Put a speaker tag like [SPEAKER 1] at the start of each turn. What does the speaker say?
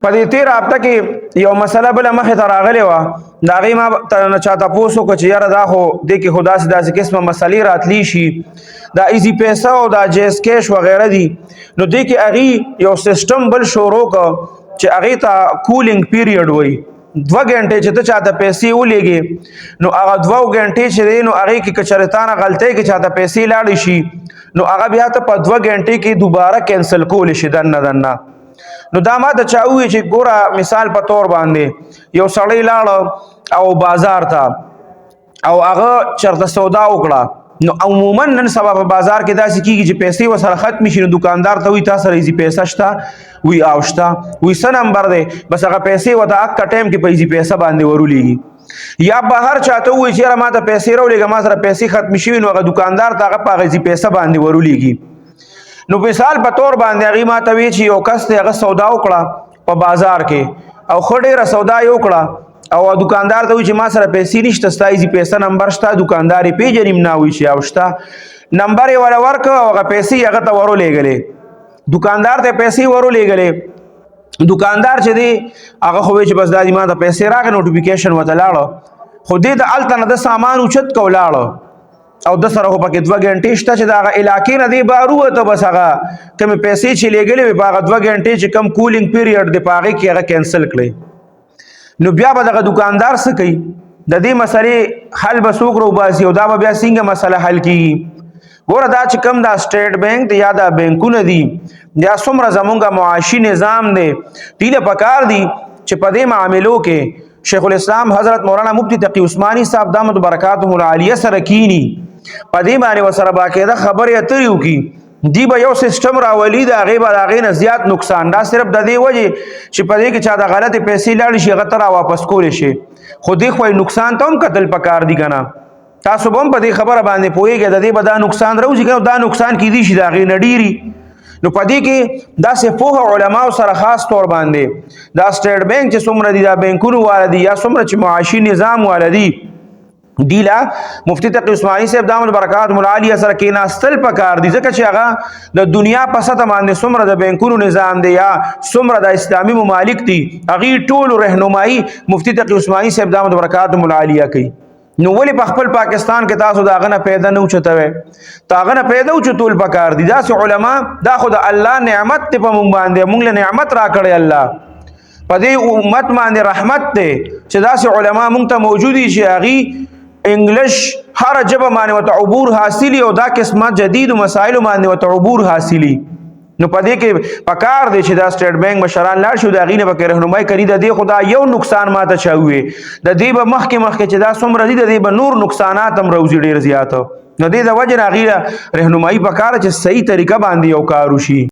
[SPEAKER 1] په دې تیر هفته کې یو مسله بل مخه ته راغلی و، دا غي ما ته چا تاسو کو چې یاره دا خو دې کې خدا سي داسې قسمه مسلې راتلی شي، دا ایزی پیسې او دا جیس کیش وغیرہ دي. نو دې کې اغي یو سیستم بل شروع کو چې اغه ته کولینګ پیریډ وای، 2 غنټې چې ته چاته پیسې ولېږي، نو هغه 2 غنټې چې دی، نو هغه کې کچرتانه غلطۍ کې چاته پیسې لاړې شي، نو هغه بیا ته په 2 غنټې کې دوباره کینسل کول شي دنه دنه. نو دا ما ته چا وی چې ګوره، مثال په تور باندې یو سړی لاړ او بازار ته او هغه چرته سودا وکړه. نو عموما نن سبا په بازار کې داسې کیږي چې پیسې وسره ختم شي، نو دکاندار ته وی تاسو سره ایزی پیسې شته؟ وی او شته. وی څه نمبر دی؟ بس هغه پیسې وته اک ټایم کې په ایزی پیسې باندې ورولېږي. یا بهر چاته وی چې ما ته پیسې راولېږه، ما سره پیسې ختم شوي، نو هغه دکاندار ته هغه په هغه ایزی پیسې باندې ورولېږي. نو مثال په تور باندې هغه ما ته وی چې یو کس ته هغه سودا وکړه په بازار کې او ښه ډېره سودا یې وکړه او دکاندار ته وی چې ما سره پیسې نشته، ستا ایزی پیسې نمبر شته؟ دکاندار یې پیژنیم نه، وی چې او شته. نمبر یې ولا ورکړ او هغه پیسې هغه ته ورولېږلې، دکاندار ته پیسې ورولېږلې. دکاندار چې دی هغه خو چې بس دا ما ته پیسې راغې، نوټیفیکیشن وته لاړو، خو دې د الته نه د سامان اوچت کو لاړو او د سره خو پکې 2 غنټې شته چې دا هغه علاقې نه دی بارو ته، بس هغه کوم پیسې چې لګلې وي په هغه 2 غنټې چې کم کولینګ پیریډ دی، په هغه کې هغه کینسل کړي، نو بیا به دغه دکاندار څه کوي؟ د دې مسلې حل به څوک راوباسي او دا به بیا څنګه مسله حل کیږي؟ ګوره، دا چې کم دا سټیټ بانک دی یا دا بانکونه دي یا څومره زمونږ معاشي نظام دی، دې له پکار دی چې په دې معاملو کې شیخ الاسلام حضرت مولانا مفتی تقی عثماني صاحب دامت برکاته العالیه سره کینی، په دې باندې وسره باقاعده خبرې اترې وکړي. دی به یو سیستم راولي، دا هغې به د هغې نه زیات نقصان، دا صرف د دې وجې چې په دې کې چا د غلطې پیسې لاړې شي، هغه ته را واپس کولی شي، خو دې خو یې نقصان ته هم کتل پکار دي که نه؟ تاسو به هم په دې خبره باندې پوهېږئ. د دې به دا نقصان راوځي که نه؟ دا نقصان کېدی شي د هغې نه ډېري. نو په دې کې داسې پوه علماو سره، خاص طور باندې دا سټیټ بانک چې څومره دي، دا بانکونو والا دي یا څومره چې معاشي نظام والا دي، دیلا مفتی تقی عثماني صاحب دامت برکات العالیه سره کېناستل پکار دي، ځکه چې هغه د دنیا په سطح باندې څومره د بانکونو نظام دی یا څومره د اسلامي ممالک دي، هغه ټول رهنمایي مفتی تقی عثماني صاحب دامت برکات العالیه کوي. نو ولې په خپل پاکستان کې تاسو دا غنه پیدا نه اوچتوي؟ تا غنه پیدا اوچتول پکار دي داسې علما. دا خو د الله نعمت ته په مونږ باندې، مونږ له نعمت راکړی الله، په دې امت باندې رحمت دی چې داسې علما مونږ ته موجودي چې هغه انګلیش هر ژبه باندې وته عبور حاصلی او دا قسمه جدید مسائل باندې وته عبور حاصلی. نو په دې کې پکار دی چې دا سټیټ بانک مشران لاړ شو، دا غینه به رهنمایي کوي. د دې خدا یو نقصان ماته چاوي، د دې به مخکې مخکې چې دا څومره دي، د دې به نور نقصانات هم روزي ډیر زیات. نو دې د وجه نه غیره رهنمایي پکار چې صحیح طریقه باندې یو کار وشي.